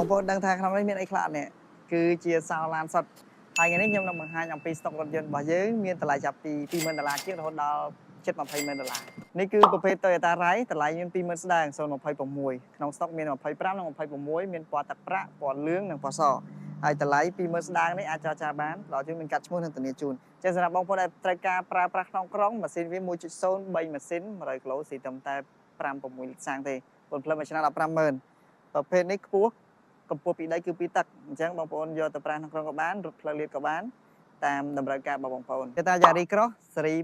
បងប្អូនដឹងថាក្នុងនេះមានអីខ្លះអត់នេះគឺជាសោឡានសុទ្ធហើយថ្ងៃនេះខ្ញុំនឹងបង្ហាញអំពីស្តុករថយន្តរបស់យើងមានតម្លៃចាប់ពី20000ដុល្លារជាងរហូតដល់ជិត200,000ដុល្លារនេះគឺប្រភេទ Toyota Raize តម្លៃមាន20000ស្ដើង026ក្នុងស្តុកមាន25និង26មានពណ៌ទឹកប្រាក់ពណ៌លឿងនិងពណ៌សហើយតម្លៃ20000ស្ដើងនេះអាចចរចាបានដល់ជូនមានកាត់ឈ្មោះនិងធានាជូនចឹងសម្រាប់បងប្អូនដែលត្រូវការប្រើប្រាស់ក្នុងក្រុងម៉ាស៊ីនវា1.0 3ម៉ាស៊ីន100គីឡូស៊ីត្រឹមតែ5 6លីត្រសាំងទេពន្ធផ្លូវមួយឆ្នាំ150,000ប្រភេទនេះខ្ពស់កម្ពស់ពីដីគឺ2ទឹកអញ្ចឹងបងប្អូនយកទៅប្រើក្នុងក្រុងក៏បានរត់ផ្លូវលៀតក៏បានតាមតម្រូវការរបស់បងប្អូនគេថា Yaris Cross ស៊េរី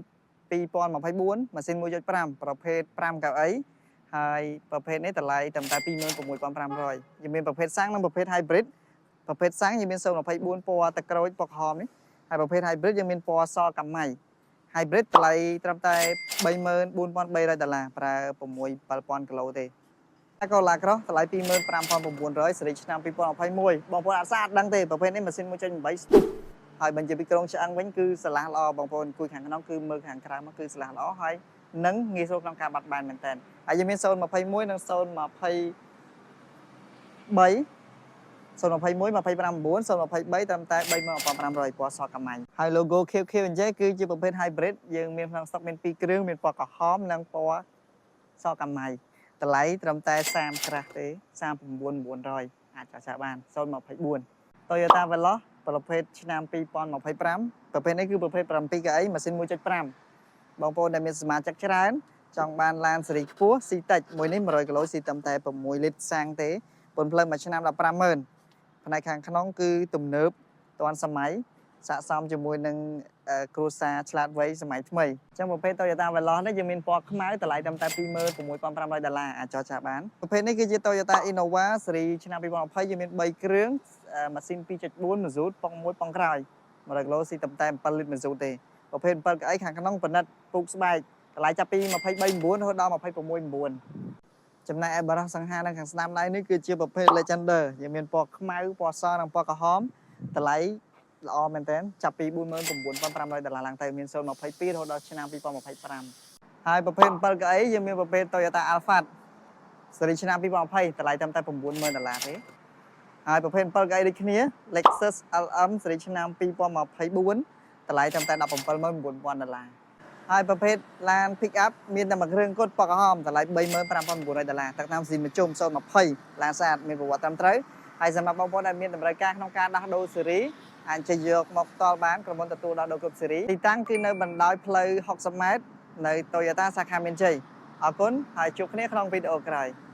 2024ម៉ាស៊ីន1.5ប្រភេទ5កៅអីហើយប្រភេទនេះតម្លៃត្រឹមតែ26,500យើងមានប្រភេទសាំងនិងប្រភេទ hybrid ប្រភេទសាំងយើងមាន024ពណ៌ទឹកក្រូចពណ៌ក្រហមនេះហើយប្រភេទ hybrid យើងមានពណ៌សកាម៉ៃ hybrid តម្លៃត្រឹមតែ34,300ដុល្លារប្រើ6 7,000គីឡូទេតែ Corolla Cross តម្លៃ25,900ស៊េរីឆ្នាំ2021បងប្អូនអត់ស្អាតដឹងទេប្រភេទនេះម៉ាស៊ីន1.8ស្ទុះហើយបញ្ជាពីក្រុងឆ្អឹងវិញគឺស្រឡះល្អបងប្អូនអង្គុយខាងក្នុងគឺមើលខាងក្រៅមកគឺស្រឡះល្អហើយនិងងាយស្រួលក្នុងការបត់បែនមែនតើហើយយើងមាន021និង023 021 25 9 023ត្រឹមតែ35,500ពណ៌សកាម៉ាញ់ហើយ logo KQ អញ្ចឹងគឺជាប្រភេទ hybrid យើងមានក្នុងស្តុកមាន2គ្រឿងមានពណ៌ក្រហមនិងពណ៌សកាម៉ៃតម្លៃត្រឹមតែ30ក្រាស់ទេ39,900អាចចាក់បាន024 Toyota Veloz ប្រភេទឆ្នាំ2025ប្រភេទនេះគឺប្រភេទ7កៅអីម៉ាស៊ីន1.5បងប្អូនដែលមានសមាជិកច្រើនចង់បានឡានស៊េរីខ្ពស់ស៊ីតិចមួយនេះ100គីឡូស៊ីត្រឹមតែ6លីត្រសាំងទេពន្ធផ្លូវមួយឆ្នាំ150,000ផ្នែកខាងក្នុងគឺទំនើបទាន់សម័យស័ក្តិសមជាមួយនឹងគ្រួសារឆ្លាតវៃសម័យថ្មីអញ្ចឹងប្រភេទ Toyota Veloz នេះយើងមានពណ៌ខ្មៅតម្លៃត្រឹមតែ26,500ដុល្លារអាចចរចាបានប្រភេទនេះគឺជា Toyota Innova ស៊េរីឆ្នាំ2020យើងមាន3គ្រឿងម៉ាស៊ីន2.4ម៉ាស៊ូតប៉ុង1ប៉ុងក្រោយ100គីឡូស៊ីត្រឹមតែ7លីត្រម៉ាស៊ូតទេប្រភេទ7កៅអីខាងក្នុងប៉និតពូកស្បែកតម្លៃចាប់ពី23.9រហូតដល់26.9ចំណែកឯបរិះសង្ហានៅខាងស្ដាំដៃនេះគឺជាប្រភេទ Legender យើងមានពណ៌ខ្មៅពណ៌សនិងពណ៌ក្រហមតម្លៃល្អមែនទែនចាប់ពី49,500ដុល្លារឡើងទៅមាន022រហូតដល់ឆ្នាំ2025ហើយប្រភេទ7កៅអីយើងមានប្រភេទ Toyota Alphard ស៊េរីឆ្នាំ2020តម្លៃត្រឹមតែ90,000ដុល្លារទេហើយប្រភេទ7កៅអីដូចគ្នា Lexus LM ស៊េរីឆ្នាំ2024តម្លៃត្រឹមតែ179,000ដុល្លារហើយប្រភេទឡាន pick up មានតែមួយគ្រឿងគត់ពណ៌ក្រហមតម្លៃ35,900ដុល្លារទឹកតាមស៊ីមជុំ020ឡានស្អាតមានប្រវត្តិត្រឹមត្រូវហើយសម្រាប់បងប្អូនដែលមានតម្រូវការក្នុងការដោះដូរស៊េរីអាចជិះយកមកផ្ទាល់បានក្រុមហ៊ុនទទួលដោះដូរគ្រប់ស៊េរីទីតាំងគឺនៅបណ្ដោយផ្លូវ60ម៉ែត្រនៅ Toyota សាខាមានជ័យអរគុណហើយជួបគ្នាក្នុងវីដេអូក្រោយ។